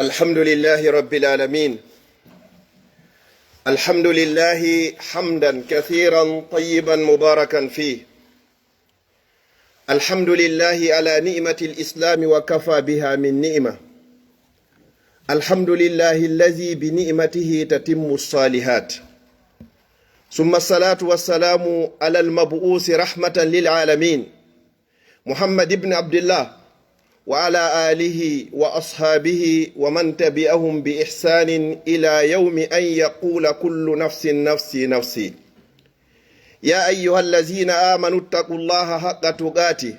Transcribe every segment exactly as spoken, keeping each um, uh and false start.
الحمد لله رب العالمين. الحمد لله حمدا كثيرا طيبا مباركا فيه. الحمد لله على نعمة الإسلام وكفى بها من نعمة. الحمد لله الذي بنعمته تتم الصالحات. ثم الصلاة والسلام على المبعوث رحمة للعالمين محمد بن عبد الله وعلى آله وأصحابه ومن تبعهم بإحسان إلى يوم أن يقول كل نفس نفسي نفسي. يا أيها الذين آمنوا اتقوا الله حق تقاته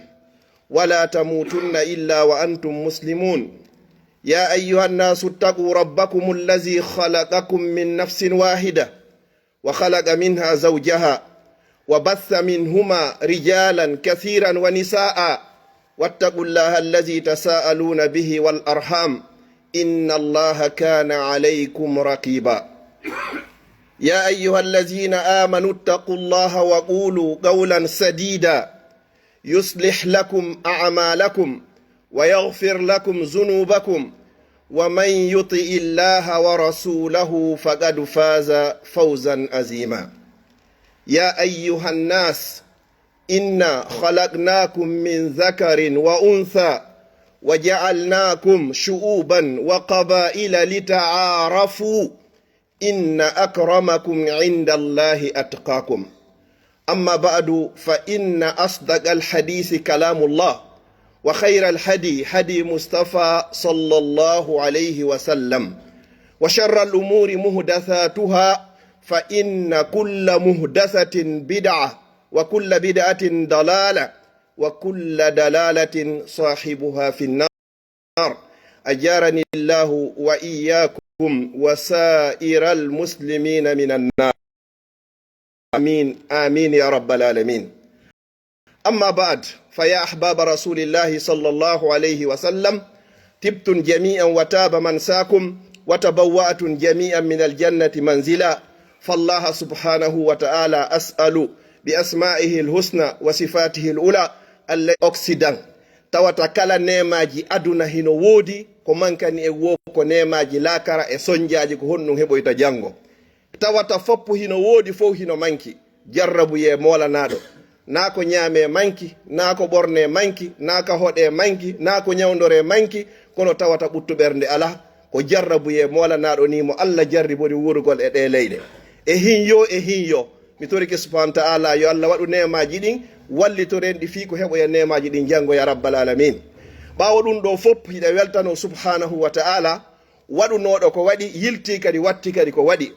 ولا تموتن إلا وأنتم مسلمون. يا أيها الناس اتقوا ربكم الذي خلقكم من نفس واحدة وخلق منها زوجها وبث منهما رجالا كثيرا ونساء واتقوا الله الذي تساءلون به والأرحام إن الله كان عليكم رقيبا. يا أيها الذين آمنوا اتقوا الله وقولوا قولا سديدا يصلح لكم أعمالكم ويغفر لكم ذنوبكم ومن يطع الله ورسوله فقد فاز فوزا عظيما. يا أيها الناس إنا خلقناكم من ذكر وأنثى وجعلناكم شعوبا وقبائل لتعارفوا إن أكرمكم عند الله أتقاكم. أما بعد، فإن أصدق الحديث كلام الله، وخير الهدي هدي مصطفى صلى الله عليه وسلم، وشر الأمور محدثاتها، فإن كل محدثة بدعة، وكل بدعة ضلالة، وكل ضلالة صاحبها في النار. أجارني الله وإياكم وسائر المسلمين من النار. آمين، آمين يا رب العالمين. أما بعد، فيا أحباب رسول الله صلى الله عليه وسلم، طبتم جميعا وطاب ممشاكم وتبوأتم جميعا من الجنة منزلا. فالله سبحانه وتعالى أسأل بأسمائه الحسنى وصفاته العلى التي أقصد. Tawata kala neemaaji aduna hino woodi ko mankani e woo ko neemaaji laakara e sonjaaji ko honɗum heɓoyta janngo. Tawata foppu hino woodi fow hino manki. Jarrabuyee moolanaaɗo. Naa ko ñaamee manki, naa ko ɓornee manki, naa ka hoɗee manki, naa ko ñawndoree manki, kono tawata ɓuttu ɓernde alaa. Ko jarrabuyee moolanaaɗo nii mo Alla jarribori wuurugol e ɗee leyɗe. E hinyoo, e hinyoo. Mi torike subhaanahu wa ta'ala yo Alla waɗu neemaaji ɗin, wallitoren ɗi fii ko heɓoya neemaaji ɗin janngo ya rabbal aalamiin. Ɓaawo ɗum ɗoo fof, hiɗa weltanoo subhaanahu wa ta'ala waɗunooɗo ko waɗi, yiltii kadi watti kadi ko waɗi.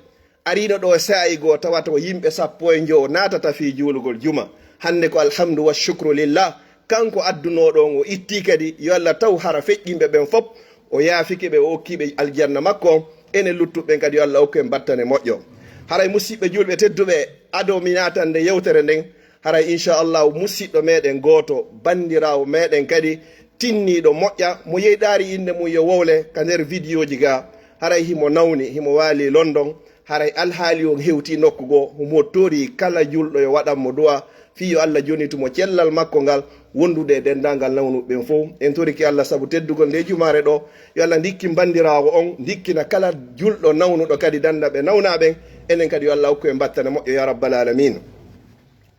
Ariino ɗoo saa'i goo tawata ko yimɓe sappo e njowo naatata fii juulugol juma. Hannde ko alhamdu wa shukru lillah. Kanko addunooɗo on o ittii kadi, yo Alla taw hara feƴƴinɓe ɓen fof, o yaafike ɓe, o okki ɓe aljanna makko on. Enen luttuɓe ɓen kadi yo Alla okku en battane moƴƴo. Haray musiɓɓe julɓe tedduɓe, ado mi naatande yewtere nden, haray inchallahu musiɗɗo meɗen gooto, banndiraawo meɗen kadi, tinniiɗo moƴƴa, mo yeyɗaari innde mum yo wowle ka nder vidiyooji ga, haray himo nawni, himo waali London, haray alhaali on hewtii nokku goo, himo torii kala julɗo yo waɗan mo du'a, fii yo Alla jonnitu mo cellal makko ngal, wondude e denndaangal nawnuɓe ɓen fow. En torike Alla sabu teddugol ndee jumaare ɗoo, yo Alla ndikkin banndiraawo on, ndikkina kala julɗo nawnuɗo kadi dannda ɓe nawnaa ɓen, enen kadi yo Alla okku en battane moƴƴo, ya rabbal aalamiin.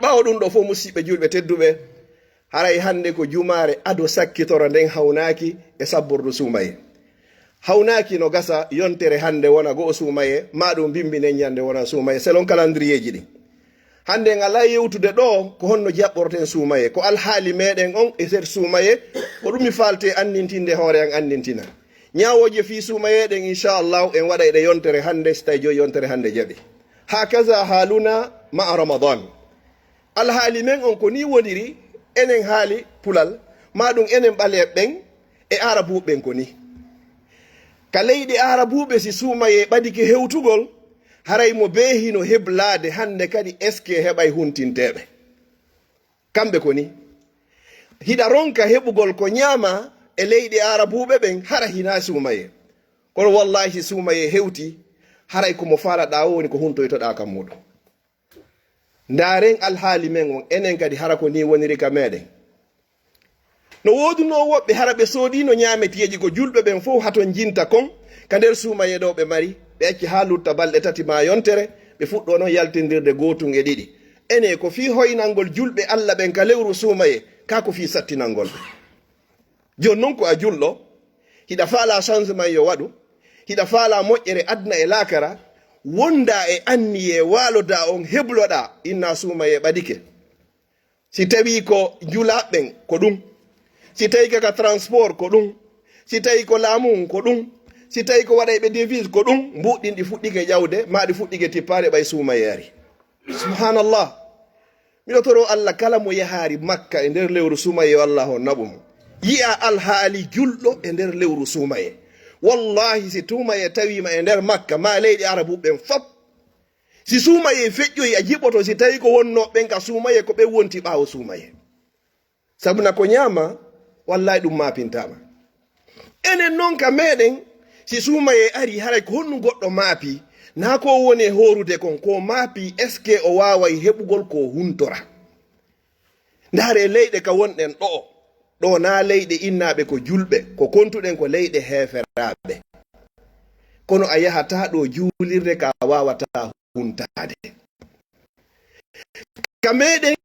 Ɓaawo ɗum ɗoo fow, musiɓɓe julɓe tedduɓe, haray hannde ko jumaare ado sakkitoro nden hawnaaki e sabbordu suumayee. Hawnaaki no gasa yontere hannde wona go'o suumayee, maa ɗum bimbi nden ñannde wona suumayee, selon kalandiriyeeji ɗin. Hannde en alaa yewtude ɗoo ko honno jaɓɓorten suumayee, ko alhaali meɗen on e nder suumayee, ko ɗum mi faaltee anndintinde hoore an anndintina. Ñaawooje fii suumayee ɗen, inchallahu, en waɗay ɗe yontere hannde, si tawi jooni yontere hannde jaɓi. Hakaza haaluna ma'a Ramadan. Alhaali men on ko nii woniri, enen haali pulal, maa ɗum enen ɓaleeɓe ɓen e aarabuuɓe ɓen ko nii. Ka leyɗe aarabuuɓe si suumayee ɓadike hewtugol, haray mo bee hino heblaade hannde kadi eske heɓay huntinteeɓe. Kamɓe ko nii. Hiɗa ronka heɓugol ko ñaama e leyɗe aarabuuɓe ɓen hara hinaa suumayee. Kono wallaahi si suumayee hewtii, haray ko mo faalaɗaa o woni ko huntoytoɗaa ka muuɗum. Ndaaren alhaali men on, enen kadi hara ko nii woniri ka meɗen. No woodunoo woɓɓe hara ɓe soodiino ñaameteeji ko julɓe ɓen fow hatonjinta kon ka nder suumayee ɗo ɓe mari, ɓe acci haa lutta balɗe tati maa yontere, ɓe fuɗɗoo non yaltindirde gootun e ɗiɗi. Enee, ko fii hoynangol julɓe Alla ɓen ka lewru suumayee, kaa ko fii sattinangol ɓe? Jooni non ko a julɗo, hiɗa faalaa changement yo waɗu, hiɗa faalaa moƴƴere aduna e laakara, wondaa e anniyee waalodaa on hebloɗaa, innaa suumayee ɓadike. Si tawii ko njulaaɓe ɓen, ko ɗun. Si tawii ka, ka transport, ko ɗun. Si tawii ko laamu, ko ɗun. Si tawii ko waɗayɓe devise, ko ɗun. Mbuuɗi ɗin ɗi fuɗɗike ƴawde, maa ɗi fuɗɗike tippaade ɓay suumayee ari. Subhanallah. Miɗo toroo Alla kala mo yahaari Makka e nder lewru suumayee, yo Alla on naɓu mo. Yi'a alhaali julɗo e nder lewru suumayee. Wallahi, si suumayee tawiima e nder Makka, maa leyɗe Arabuɓe ɓen fop, si suumayee feƴƴoyi, a jiɓoto si tawii ko wonnoo ɓen ka suumayee, ko ɓen wonti ɓaawo suumayee. Sabuna ko ñaama, wallahi ɗun maapintaama. Enen non ka meɗen, si suumayee ari, haray ko honɗun goɗɗo maapi? Naa ko o woni e hoorude kon, ko o maapi, est-ce que o waaway heɓugol ko o huntora? Ndaaree leyɗe ka wonɗen ɗoo. Ɗoo naa leyɗe innaaɓe ko julɓe, ko kontuɗen ko leyɗe heeferaaɓe. Kono a yahataa ɗoo juulirde ka a waawataa huntaade. Ka meɗen,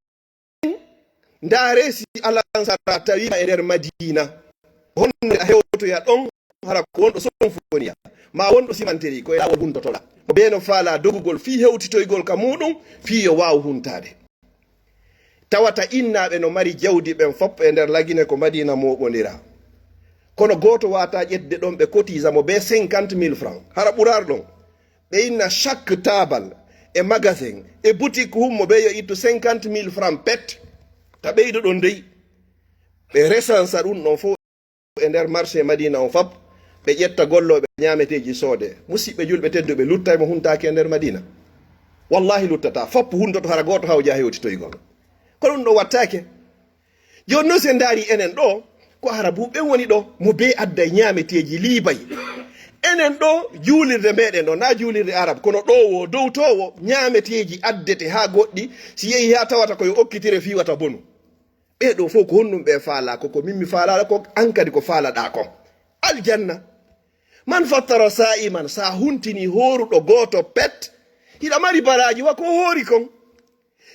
ndaaree si alansara tawiima e nder Madiina, honno a hewtoya ɗon, hara ko wonɗo Sonfoniya, maa wonɗo Simanteri, ko e laawol huntotoɗaa. Mo bee no faalaa dogugol fii hewtitoygol ka muuɗun, fii yo waawu huntaade. Tawata innaaɓe no mari jawdi ɓen fop e nder Lagine ko Madiina mooɓondiraa. Kono gooto waawataa ƴettude ɗon ɓe cotiser mo bee cinquante mille francs. Hara ɓuraar ɗon. Ɓe inna chaque taabal e magasin e boutique hummo bee yo ittu cinquante mille francs pet. Ta ɓeydo ɗon dey. Ɓe resansa ɗun ɗon fow e nder marché Madiina on fop. Ɓe ƴetta gollooɓe ñaameteeji soodee. Musiɓɓe julɓe tedduɓe, luttay mo huntaaki e nder Madiina? Wallahi luttataa. Fop huntoto, hara gooto hawja hewtitoygol. Ko ɗun ɗon wattaake. Jooni non, si en ndaarii enen ɗoo, ko Arabuɓe ɓen woni ɗoo, mo bee adday ñaameteeji liibay. Enen ɗoo, juulirde meɗen ɗoo, naa juulirde Arab, kono ɗoo woo, dow too woo, ñaameteeji addete haa goɗɗi, si yehii haa tawata ko yo okkitire fii wata bonu. Ɓee ɗoo fow ko honɗun ɓe faalaa? Ko ko min mi faalaa ko an kadi ko faalaɗaa kon. Aljanna. Man fattara saa'iman, si a huntinii hooruɗo gooto pet, hiɗa mari baraaji wa ko o hoori kon.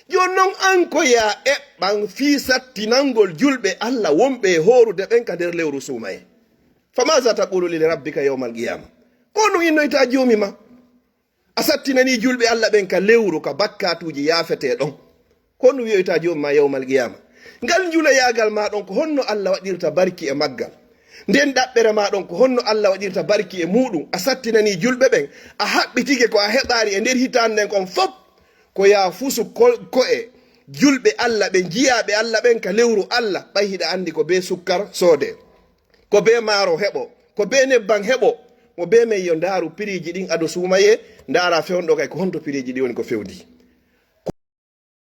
Jooni non, an ko yaa eɓɓan fii sattinangol julɓe Alla wonɓe e hoorude ɓen ka nder lewru suumayee. Fa maaza taqulu li rabbika yawmal qiyaama? Ko honɗun innoytaa Joomi maa? A sattinanii julɓe Alla ɓen ka lewru ka bakkaatuuji yaafetee ɗon. Ko honɗun wi'oytaa Joomi maa yawmal qiyaama? Ngal njulayaagal maa ɗon, ko honno Alla waɗirta barki e maggal? Nden ɗaɓɓere maa ɗon, ko honno Alla waɗirta barki e muuɗun? A sattinanii julɓe ɓen, a haɓɓitike ko a heɓaali e nder hitaande nden kon fop. Ko yaa fusu ko-, ko'e julɓe Alla ɓen, jiyaaɓe Alla ɓen ka lewru Alla, ɓay hiɗa anndi ko bee sukkar soodee, ko bee maaro heɓo, ko bee nebban heɓo. Mo bee men yo ndaaru piriiji ɗin ado suumayee, ndaara fewndo kay ko honto piriiji ɗin woni ko fewndii.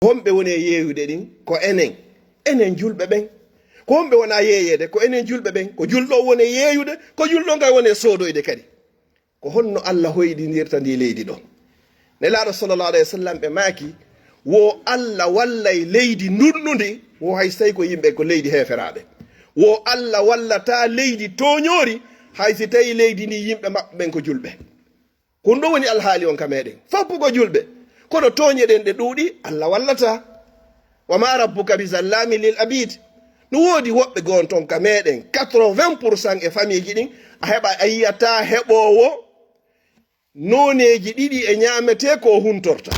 Ko homɓe woni e yeeyude ɗin? Ko enen, enen julɓe ɓen. Ko homɓe wonaa yeeyeede? Ko enen julɓe ɓen. Ko julɗo on woni e yeeyude, ko julɗo on kay woni e soodoyde kadi. Ko honno Alla hoyɗinirta ndii leydi ɗoo? Nelaaɗo sallallahu alayhi wa sallam ɓe maaki, wo Alla wallay leydi ndunnundi, wo hay so tawi ko yimɓe ko leydi heeferaaɓe. Wo Alla wallataa leydi tooñoori, hay si tawi leydi ndin yimɓe maɓɓe ɓen ko julɓe. Ko ɗun ɗoo woni alhaali on ka meɗen. Fop ko julɓe. Kono tooñe ɗen ɗe ɗuuɗi, Alla wallataa. Wa ma rabbuka bi zallamin lil abid. No woodi woɓɓe goo ton ka meɗen, quatre-vingts pour cent e famille ji ɗin, a heɓa, a yi'ataa heɓoowo nooneeji ɗiɗi e ñaametee ko o huntorta.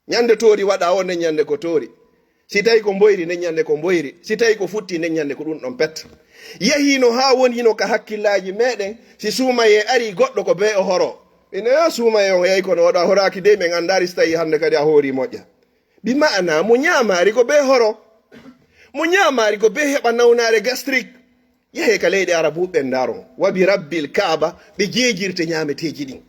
Ñande toori waɗaa o, nden ñande ko toori. Si tawi ko mboyri, nden ñande ko mboyri. Si tawi ko futti, nden ñande ko ɗun ɗon pet. Yahiino haa woniino ka hakkillaaji meɗen, si suumayee arii goɗɗo ko bee o horo. Ine, "Ah, suumayee on yahi kono waɗa horaaki dey, men anndaali si tawi hande kadi a hoori moƴƴa." Bi ma'ana, mo ñaamaari ko bee horo. Mo ñaamaari ko bee heɓa nawnaare gastrique. Yahee ka leyɗe Arabuɓe ɓen, ndaaron. Wa bi rabbil Kaaba, ɓe jeejirte ñaameteeji ɗin.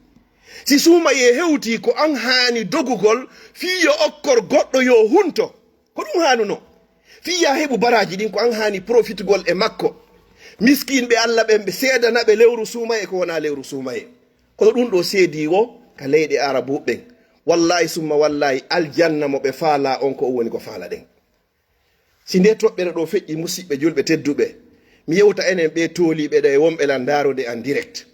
Si suumayee hewtii, ko an haani dogugol fii yo okkor goɗɗo yo hunto. Ko ɗun haanunoo. Fii yaa heɓu baraaji ɗin, ko an haani profitugol e makko. Miskinɓe Alla ɓen, ɓe seedana ɓe lewru suumayee ko wonaa lewru suumayee. Kono ɗun ɗoo seedii wo ka leyɗe Arabuɓe ɓen. Wallaahi summa wallaahi, aljanna mo ɓe faalaa on, ko on woni ko faalaɗen. Si nde toɓɓere ɗo feƴƴi, musiɓɓe julɓe tedduɓe, mi yewta enen ɓe tooliiɓe ɗo e wonɓe lan ndaarude en direct.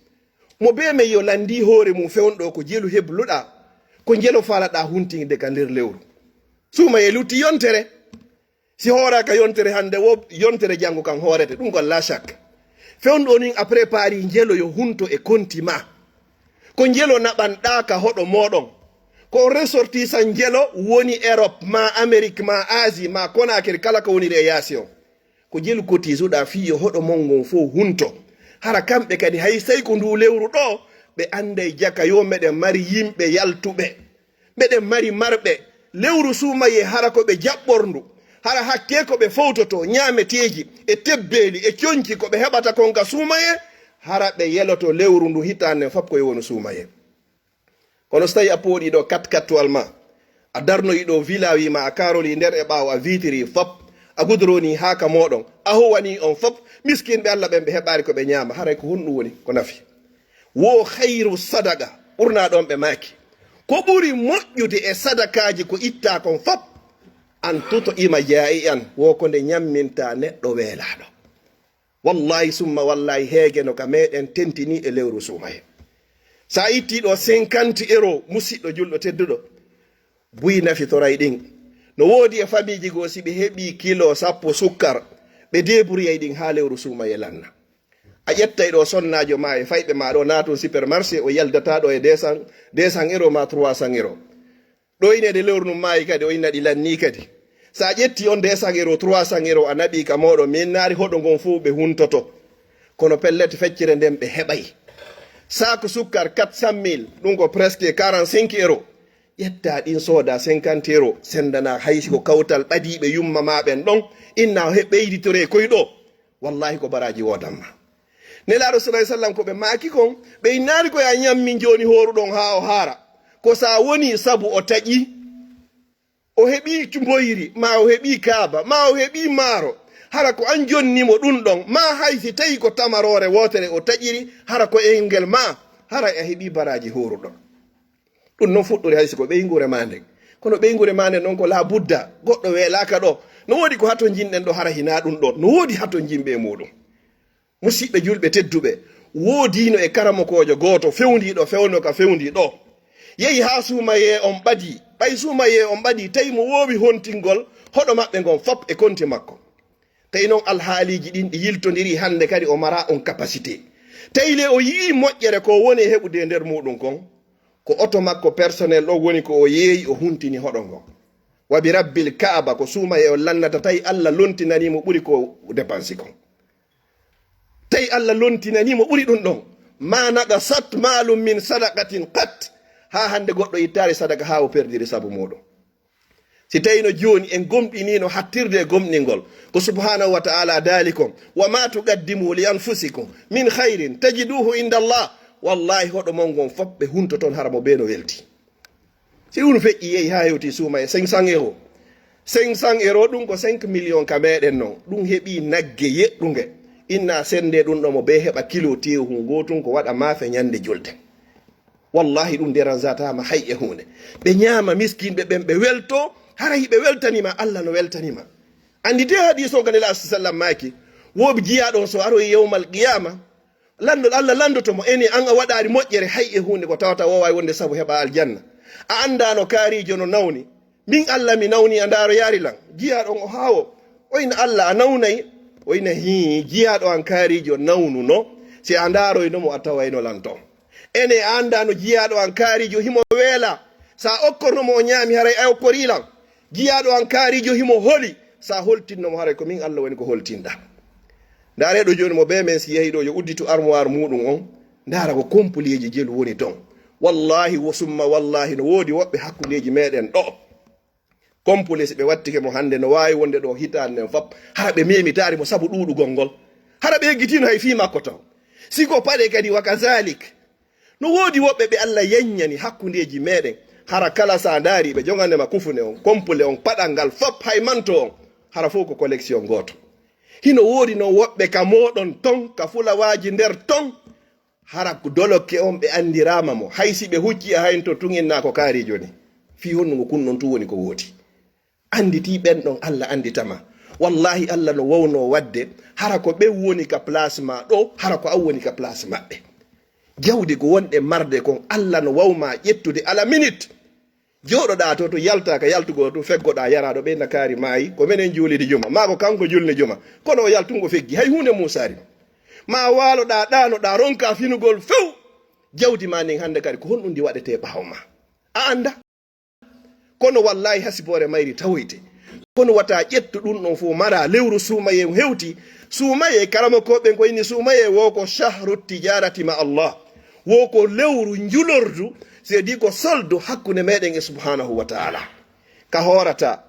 Mo bee men yo lanndii hoore mum fewndo ko jelu hebluɗaa, ko njelo faalaɗaa huntinde ka nder lewru. Suumayee lutti yontere. Si hooraaka yontere hannde, wo yontere janngo kan hoorete, ɗum kon la shak. Fewndo nin a prépari njelo yo hunto e konti ma. Ko njelo naɓanɗaa ka hoɗo mooɗon. Ko ressortissant njelo woni Europe, ma Amérique, ma Asie, ma Conakry, kala ko woniri e yaasi on. Ko jelu kotisuɗaa fii yo hoɗo mon ngon fow hunto. Hara kamɓe kadi, hay sey ko nduu lewru ɗoo, ɓe annday jaka yo meɗen mari yimɓe yaltuɓe. Meɗen mari marɓe lewru suumayee, hara ko ɓe jaɓɓorndu. Hara hakkee ko ɓe fowtotoo ñaameteeji e tebbeeli e conci ko ɓe heɓata kon ka suumayee, hara ɓe yeloto lewru ndu hitaande fof ko e wonu suumayee. Kono so tawi a pooɗii ɗo kat kattuwal ma, a darnoyi ɗo vila wi ma a karoli nder e ɓaawo a vitiri fop, a gudroni haa ka mooɗon, a howani on fop, miskinɓe Allah ɓen ɓe heɓaari ko ɓe ñaama, haray ko honɗum woni ko nafi? Wo khayru sadaqa, ɓurnaa ɗon ɓe maaki. Ko ɓuri moƴƴude e sadakaaji ko ittaa kon fop, an tuto ima jaa'i an, wo ko nde ñamminta neɗɗo weelaaɗo. Wallahi summa wallahi heege no ka meɗen tentini e lewru suumaye. Sa itti ɗo cinquante euro, musiɗɗo julɗo tedduɗo, buy nafitoray ɗin. No woodi e famiiji goo, si ɓe heɓi kilo sappo sukkar, ɓe deburiyay ɗin haa lewru suumaye lanna. A ƴettay ɗo sonnaajo ma e fayɓe ma ɗo, naatun supermarché, o yaldata ɗo e deux cents, deux cents euro ma trois cents euro. Ɗo ine nde lewru num maayi kadi, o inna ɗi lanni kadi. Sa ƴetti on deux cents euro, trois cents euro a naɓi ka mooɗon, min naari hoɗo ngon fof ɓe huntoto. Kono pellet feccere nden ɓe heɓay. Saaku sukkar quatre cent mille, ɗum ko presque quarante-cinq euro. Ƴetta ɗin sooda cinquante euro, sendana hay si ko kawtal ɓadiiɓe yumma ma ɓen ɗon, inna he ɓeyditore koy ɗo. Wallahi ko baraji wodanma. Nelaaɗo sallallahu alaihi wasallam ko ɓe maaki kon, ɓe innaali ko ya ñammi jooni hooruɗon haa o haara. Ko sa woni sabu o taƴi, o heɓi mboyri, ma o heɓi kaaba, ma o heɓi maaro. Hara ko an jonni mo ɗum ɗon, ma hay si tawi ko tamaroore wootere o taƴiri, hara ko e ngel ma, hara a heɓi baraji hooruɗon. Ɗum noon fuɗɗori hay si ko ɓeynguure maa nden. Kono ɓeynguure maa nden noon ko laa budda, goɗɗo weelaaka ɗo. No woodi ko hatonjinɗen ɗo hara hinaa ɗum ɗoon. No woodi hatonjinɓe e muuɗum. Musiɓɓe julɓe tedduɓe, woodiino e karamokoojo gooto fewndiiɗo fewndo ka fewndii ɗo. Yehi haa suumayee on ɓadii. Ɓay suumayee on ɓadii, tawi mo woowi hontingol hoɗo maɓɓe ngon fop e konti makko. Tawi noon alhaaliiji ɗin ɗi yiltondiri hannde kadi o mara on capacité. Tawi le o yi'i moƴƴere ko woni e heɓude e nder muuɗum kon, ko oto makko personnel ɗo woni ko o yeeyi o huntini hoɗo ngo. Wa bi rabbil kaaba ko suumayee on lannata tawi Allah lontinanii mo ɓuri ko dépense kon. Tawi Allah lontinanii mo ɓuri ɗum ɗon. Ma naqasat maalum min sadaqatin qat. Haa hannde goɗɗo ittaali sadaka haa o perdiri sabu muuɗum. Si tawino jooni en gomɗiniino hattirde e gomɗingol ko subhanahu wa ta'ala daali kon, wa ma tuqaddimu li anfusikum min khairin tajiduhu inda Allah, wallahi hoɗo mon ngon fop ɓe hunto toon hara mo bee no welti. Si ɗum feƴƴi yehi haa hewti suuma e cinq cents euro, cinq cents euro ɗum ko cinq millions ka meɗen noon. Ɗum heɓi nagge yeɗɗunge, inna sende ɗum ɗo mo bee heɓa kilo teewu hun gootun ko waɗa maafe ñande julde. Wallahi ɗum dérangeataama hay e huunde. Ɓe ñaama miskinɓe ɓen, ɓe welto, hara hiɓe weltanima, Allah no weltanima. Anndi de hadiis on ka Nelaaɗo sallam maaki, wo jiyaaɗo on so aroyi yawmal qiyama, lanndo, Allah lanndoto mo, ene an a waɗaali moƴƴere hay e huunde ko tawata woowaay wonde sabu heɓa aljanna. A anndaano kaariijo no nawni. Min Allah mi nawni a ndaaro yaari lan. Jiyaaɗo on o haawo. O ina Allah a nawnay? O ina hii, jiyaaɗo an kaariijo nawnuno. Si a ndaaroyno mo a tawayno lan ton. Ene a anndaa no jiyaaɗo an kaariijo himo weela, sa okkorno mo o ñaami haray a okkorii lan. Jiyaaɗo an kaariijo himo holi, sa holtinno mo haray ko min Allah woni ko holtinɗa. Ndaare ɗo jooni mo bee men si yehi ɗo yo udditu armoire muuɗum on, ndaara ko kompuleeji jelu woni ton. Wallahi wo summa wallahi no woodi woɓɓe hakkundeeji meɗen ɗo. Kompule si ɓe wattike mo hannde no waawi wonde ɗo hitaande nden fop hara ɓe memitaali mo sabu ɗuuɗugol ngol. Hara ɓe eggitiino hay fii makko taw. Si ko paɗe kadi wa kazalik. No woodi woɓɓe ɓe Allah yanñani hakkundeeji meɗen. Hara kala sa ndaari ɓe jogande ma kufune on, kompule on, paɗal ngal fop hay manto on. Hara fof ko collection gooto. Hino woodi noon woɓɓe ka mooɗon ton, ka fulawaaji nder ton. Hara ko dolokke on ɓe anndiraama mo, hay si ɓe huccii a haynto tun inna ko kaariijo ni. Fii honno ngo kun non tun woni ko woodi. Annditi ɓen ɗon Allah annditama. Wallahi, Allah no wawnoo waɗde, hara ko ɓen woni ka place ma ɗo, hara ko an woni ka place maɓɓe. Jawdi ko wonɗen marde kon, Allah no wawma ƴettude à la minute. Jooɗoɗaa to, to yaltaa ka yaltugol to, feggoɗaa yaraaɗo ɓe na kaari maayi, ko menen juulidi juma, maa ko kanko julni juma, kono o yaltungo feggi, hay huunde muusaari. Ma waaloɗaa, ɗaanoɗaa, ronkaa finugol few. Jawdi ma ndin hannde kadi, ko honɗum ndi waɗetee ɓaawo ma? A annda? Kono wallaahi, hasiboore mayri tawoyte. Kono wata ƴettu ɗum ɗon fof mara lewru suumayee hewti. Suumayee, karamokooɓe ɓen ko inni suumayee wo ko shahru tijarati ma Allah. Wo ko lewru njulordu, c'est-à-dire ko soldu hakkunde meɗen e subhanahu wa ta'ala. Ka hoorata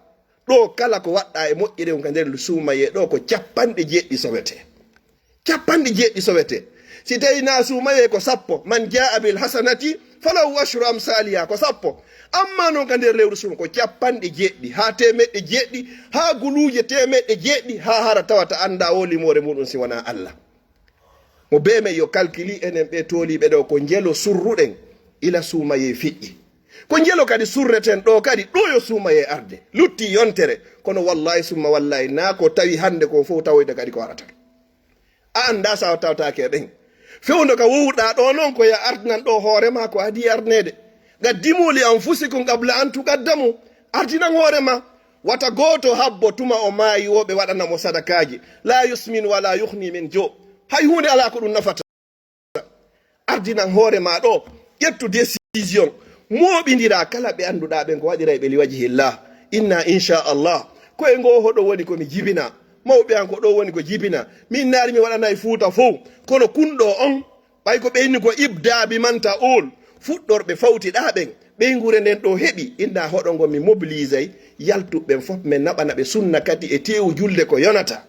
ɗo kala ko waɗɗa e moƴƴere on ka nder suumayee ɗo ko capanɗe jeeɗiɗi sowete. Capanɗe jeeɗiɗi sowete. Si tawi na suumayee ko sappo, man jaa bil hasanati falahu ashru amsaliha, ko sappo. Amma non ka nder lewru suuma ko capanɗe jeeɗiɗi haa teemeɗɗe jeeɗiɗi, haa guluuje teemeɗɗe jeeɗiɗi, haa hara tawata annda o limoore muɗum si wona Allah. Mo bee men yo kalkili enen ɓe tooliiɓe ɗo ko njelo surruɗen ila suumayee fiƴƴi. Ko njelo kadi surreten ɗo kadi, ɗo yo suumayee arde. Lutti yontere, kono wallahi summa wallahi na ko tawi hannde ko fof tawoyta kadi ko arata. A annda sa o tawtaake e ɓen. Fewndo ka wowɗa ɗo non ko ya ardinan ɗo hoore ma ko adi arneede. Qaddimu li anfusikum qabla an tuqaddamu. Ardinan hoore ma. Wata gooto habbo tuma o maayi wo ɓe waɗana mo sadakaaji. La yusmin wala yuhni min jo. Hay huunde alaa ko ɗum nafata. Ardinan hoore ma ɗo. Ƴettu décision. Mooɓindira kala ɓe annduɗa ɓen ko waɗiray ɓe liwajihillah. Inna inchallah. Ko e ngo hoɗo woni ko mi jibina. Mawɓe an ko ɗo woni ko jibina. Min naari mi waɗanay Fuuta fow. Kono kunɗo on, ɓay ko ɓe inni ko ibda bi man ta'ul. Fuɗɗorɓe fawtiɗa ɓen. Ɓeynguure nden ɗo heɓi. Inna hoɗo ngo mi mobilisay. Yaltuɓe ɓen fof men naɓana ɓe sunna kadi e teewu julde ko yonata.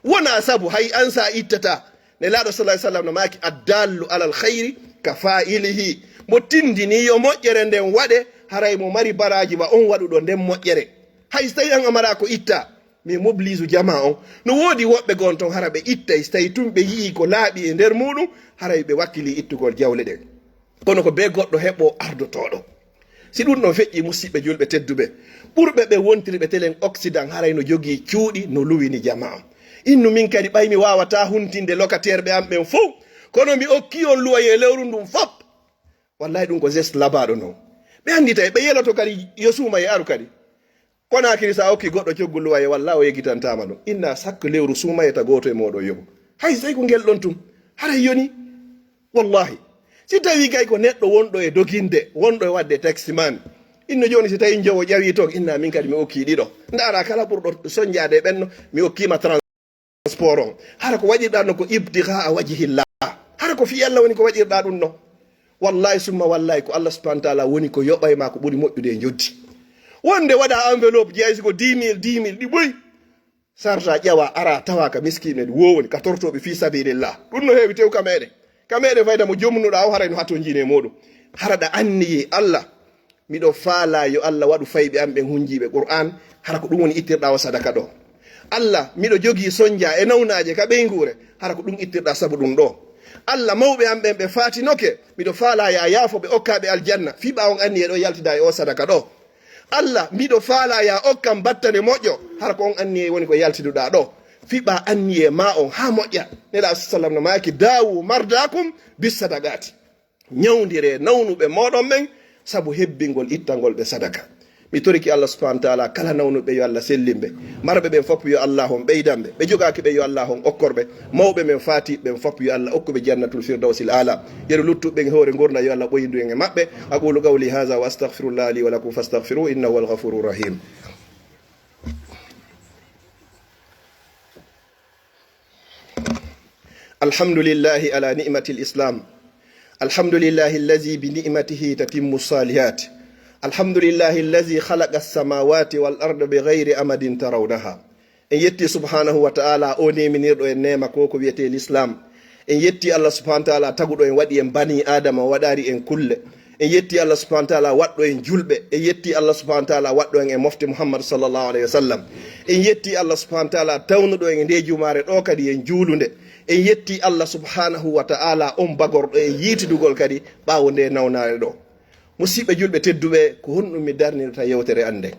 Wona sabu hay an sa ittata. Nelaaɗo sallallahu alaihi wasallam no maaki, "Addallu alal khayri ka fa'ilihi." Mo tindini yo moƴƴere nden waɗe, haray mo mari baraaji wa on waɗuɗo nden moƴƴere. Hay so tawi an a mara ko itta, mi mobilise jama on. No woodi woɓɓe gon ton hara ɓe ittay, so tawi tun ɓe yi'i ko laaɓi e nder muɗum, haray ɓe wakkili ittugol jawle ɗen. Kono ko bee goɗɗo heɓo ardotooɗo. Si ɗum ɗon feƴƴi, musiɓɓe julɓe tedduɓe, ɓurɓe ɓe wontirɓe telen Occident haray no jogii cuuɗi no luwini jama am. Innu min kadi ɓay mi waawataa huntinde locataire ɓe am ɓen fow, kono mi okki on luwayee lewru ndun fop. Wallahi ɗum ko geste labaaɗo non. Ɓe annditay, ɓe yeloto kadi yo suumayee aru kadi. Konaakiri, sa okki goɗɗo coggu luwayee, walla o yeggitantaama ɗum. Inna sakko lewru suumayee ta gooto e mooɗon yoɓu. Hay so tawi ko ngel ɗon tun, haray yoni. Wallahi. Si tawi kay ko neɗɗo wonɗo e doginde, wonɗo e waɗde taximan, inno jooni si tawi njowo ƴawi ton, inna min kadi mi okki ɗiɗo. Ndaara kala ɓurɗo sonjaade e ɓenno, mi okkiima transport on. Hara ko waɗirɗa no ko ibtigaa wajhillah. Hara ko fii Allah woni ko waɗirɗa ɗum no. Wallahi summa wallahi ko Allah subhanahu wa ta'ala woni ko yoɓay ma ko ɓuri moƴƴude e njoddi. Wonde waɗa enveloppe jeeya si ko dix mille, dix mille ɗi ɓoyi. Sarta ƴawa ara tawa ka miskineɗi wowoni ka tortoɓe fii sabilillah. Ɗum no heewi tew ka meɗen. Ka meɗen fayda mo jomnuɗa o haray no hatonjine e muɗum. Hara ɗa anniye Allah. Miɗo faalaa yo Allah waɗu fayɓe am ɓen hunjiiɓe Qur'aan, hara ko ɗum woni ittirɗaa o sadaka ɗo. Allah, miɗo jogii sonja e nawnaaje ka ɓeynguure, hara ko ɗum ittirɗaa sabu ɗum ɗo. Allah, mawɓe am ɓen ɓe faatinoke, miɗo faalaa ya yaafo ɓe, okkaa ɓe aljanna, fii ɓaa on anniyee ɗo yaltidaa e o sadaka ɗo. Allah, miɗo faalaa ya okkan battane moƴƴo, hara ko on anniyee woni ko yaltiduɗaa ɗo. Fii ɓaa anniyee maa on haa moƴƴa. Nelaaɗo sallam no maaki, "Daawu mardaakum bis sadaqaati." Ñawndiree nawnuɓe mooɗon ɓen sabu hebbingol ittangol ɓe sadaka. Mi toriki Allah subhanahu wa ta'ala kala nawnuɓe yo Allah sellin ɓe. Marɓe ɓen fop yo Allah on ɓeydan ɓe. Ɓe jogaaki ɓe yo Allah on okkor ɓe. Mawɓe men faatiiɓe ɓen fop yo Allah okku ɓe jannatul firdawsil aala. Yeru luttuɓe ɓen e hoore ngurndan yo Allah ɓoyindu en e maɓɓe. أقول قولي هذا وأستغفر الله لي ولكم فاستغفروه إنه هو الغفور الرحيم. الحمد لله على نعمة الإسلام. الحمد لله الذي بنعمته تتم الصالحات. الحمد لله الذي خلق السماوات والأرض بغير عمد ترونها. En yetti subhanahu wa ta'ala o neeminirɗo en neema ko ko wiyetee l'islam. En yetti Allah subhanahu wa ta'ala taguɗo en, waɗi en bani Adama, o waɗaali en kulle. En yetti Allah subhanahu wa ta'ala waɗɗo en julɓe. En yetti Allah subhanahu wa ta'ala waɗɗo en e mofte Muhammad sallallahu alayhi wa sallam. En yetti Allah subhanahu wa ta'ala tawnuɗo en e nde jumaare ɗo kadi en juulunde. En yetti Allah subhanahu wa ta'ala on bagorɗo en yiitidugol kadi ɓaawo nde nawnaare ɗo. Musiɓɓe julɓe tedduɓe, ko honɗum mi darnirta yewtere an nden?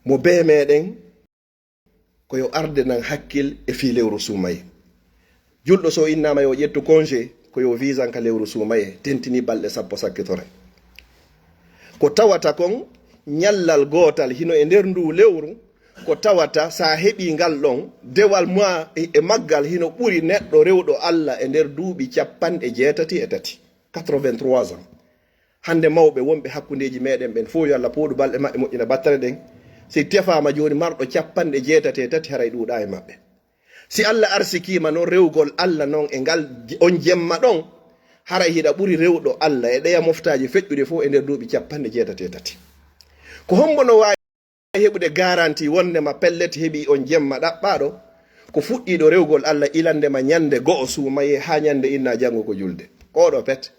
Mo bee meɗen ko yo arde nan hakkil e fii lewru suumaye. Julɗo so innaama yo ƴettu congé, ko yo visan ka lewru suumaye, tentini balɗe sappo sakkitore. Ko tawata kon ñallal gootal hino e nder nduu lewru, ko tawata sa heɓii ngal ɗon, dewal maa e, e maggal hino ɓuri neɗɗo rewɗo Alla e nder duuɓi capanɗe jeetati e tati, quatre-vingt-trois ans. Hannde mawɓe wonɓe hakkundeeji meɗen ɓen fof, yo Alla pooɗu balɗe maɓɓe, moƴƴina battane ɗen. Si tefaama jooni marɗo capanɗe jeetati e tati, haray ɗuuɗaa e maɓɓe. Si Alla arsikiima non rewgol Alla non e ngal j-, on jemma ɗon, haray hiɗa ɓuri rewɗo Alla e ɗeya moftaaji feƴƴuɗe fof e nder duuɓi capanɗe jeetati e tati. Ko hombo no waawi heɓude garanti wonndema pellet heɓii on jemma ɗaɓɓaaɗo? Ko fuɗɗiiɗo rewgol Alla ilannde ma ñannde go'o suumaye haa ñannde inna janngo ko julde. Ko oɗo pet.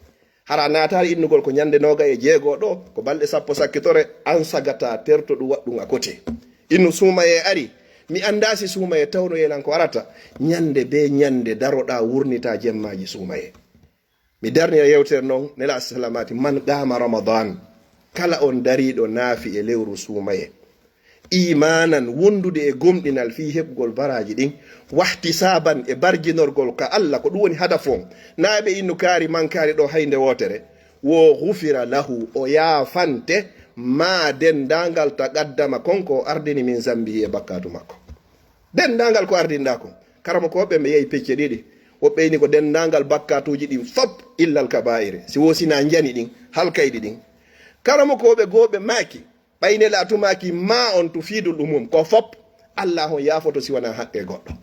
Hara naataali innugol ko ñannde noogay e jeego ɗo, ko balɗe sappo sakkitore, an sagata terto ɗum waɗɗum a kote. Innu suumaye ari, mi anndaa si suumaye tawno yelan ko arata, ñannde be ñannde daroɗaa wurnitaa jemmaaji suumaye. Mi darnira yewtere non, Nela salamaati, man qaama Ramadan, kala on dariiɗo naafi e lewru suumaye, iimaanan, wondude e gomɗinal fii heɓgol baraaji ɗin, wahtisaaban, e barjinorgol ka Alla, ko ɗum woni hadaf on, naa ɓe innu kaari man kaari ɗo hay nde wootere, wo gufira lahu, o yaafante, ma denndaangal taqaddama kon ko o ardini min zambihi e bakkaatu makko. Denndaangal ko ardinɗaa kon. Karamokooɓe ɓe yehi pecce ɗiɗi. Woɓɓe ini ko denndaangal bakkaatuuji ɗin fop, illal kabaa'iri. Si woo sinaa njani ɗin, halkayɗi ɗin. Karamokooɓe goo ɓe maaki, ɓay Nela tumaaki ma on tufiidul umum, ko fop, Alla on yaafoto si wanaa haqqe goɗɗo.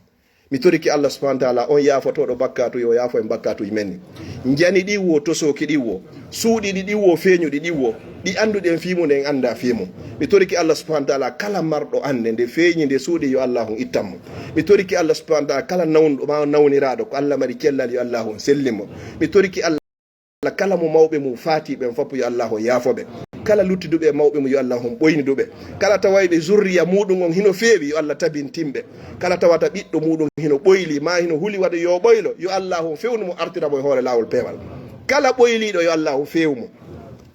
Mi toriki Alla subhanahu wa ta'ala, on yaafotooɗo bakkaatu, yo yaafo en bakkaatuuji men ni. Njani ɗi wo, tosooki ɗi wo, suuɗiɗi ɗi wo, feeñuɗi ɗi wo, ɗi annduɗen fii mun, en anndaa fii mun. Mi toriki Alla subhanahu wa ta'ala, kala marɗo annde nde feeñi, nde suuɗi, yo Alla on ittan mo. Mi toriki Alla subhanahu wa ta'ala, kala nawnuɗo ma nawniraaɗo, ko Alla mari cellal, yo Alla on sellin mo. Mi toriki Alla kala mo mawɓe mum faati ɓen fop, yo Alla on yaafo ɓe. Kala luttiduɓe e mawɓe mum, yo Alla on ɓoynidu ɓe. Kala tawayɓe zurriya muɗum on hino feewi, yo Alla tabintin ɓe. Kala tawata ɓiɗɗo muɗum hino ɓoyli, ma hino huli waɗa yo ɓoylo, yo Alla on fewnu mo, artira mo e hoore laawol peewal. Kala ɓoyliiɗo, yo Alla on feewu mo.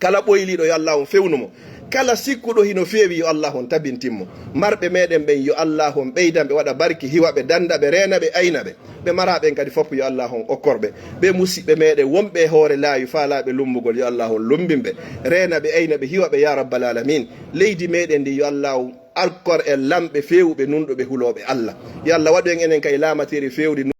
Kala ɓoyliiɗo, yo Alla on fewnu mo. Kala sikkuɗo hino feewi, yo Alla on tabintin mo. Marɓe meɗen ɓen, yo Alla on ɓeyda ɓe, waɗa barki, hiwa ɓe, danda ɓe, reena ɓe, ayna ɓe. Ɓe maraa ɓen kadi fop, yo Alla on okkor ɓe. Ɓe musiɓɓe meɗen wonɓe e hoore laawi, faalaaɓe lumbugol, yo Alla on lumbin ɓe. Reena ɓe, ayna ɓe, hiwa ɓe, ya rabbal alamin. Leydi meɗen ndi, yo Alla on okkor en lamɓe feewuɓe, nunɗuɓe, hulooɓe Alla. Yo Alla waɗu en enen kay laamateeri feewndi,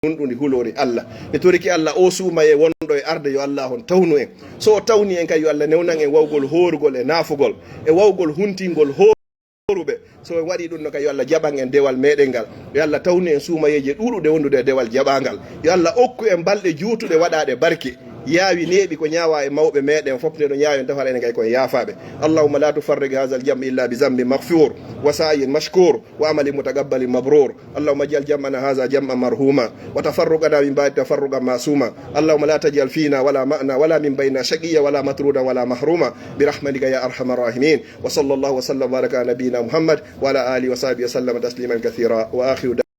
nunɗundi, huloori Alla. Mi toriki Alla, o suumaye wonɗo e arde, yo Alla on tawnu en. So o tawni en kay, yo Alla newnan en wawgol hoorugol e naafugol, e wawgol huntingol hooruɓe. So en waɗi ɗum no kay, yo Alla jaɓan en dewal meɗen ngal. Yo Alla tawnu en suumayeeje ɗuuɗuɗe wondude e dewal jaɓaangal. Yo Alla okku en balɗe juutuɗe waɗaaɗe barke. Yaawi neeɓi ko ñaawa e mawɓe meɗen fop, nde ɗo ñaawen tawata enen kay ko en yaafaaɓe. اللهم لا تفرق هذا الجمع إلا بذنب مغفور وسعي مشكور وعمل متقبل مبرور. اللهم اجعل جمعنا هذا جمعا مرحوما وتفرقنا من بعد تفرقا معصوما. اللهم لا تجعل فينا ولا معنا ولا من بيننا شقيا ولا مطرودا ولا محروما برحمتك يا أرحم الراحمين. وصلى الله وسلم وبارك على نبينا محمد وعلى آله وصحبه وسلم تسليما كثيرا. وآخر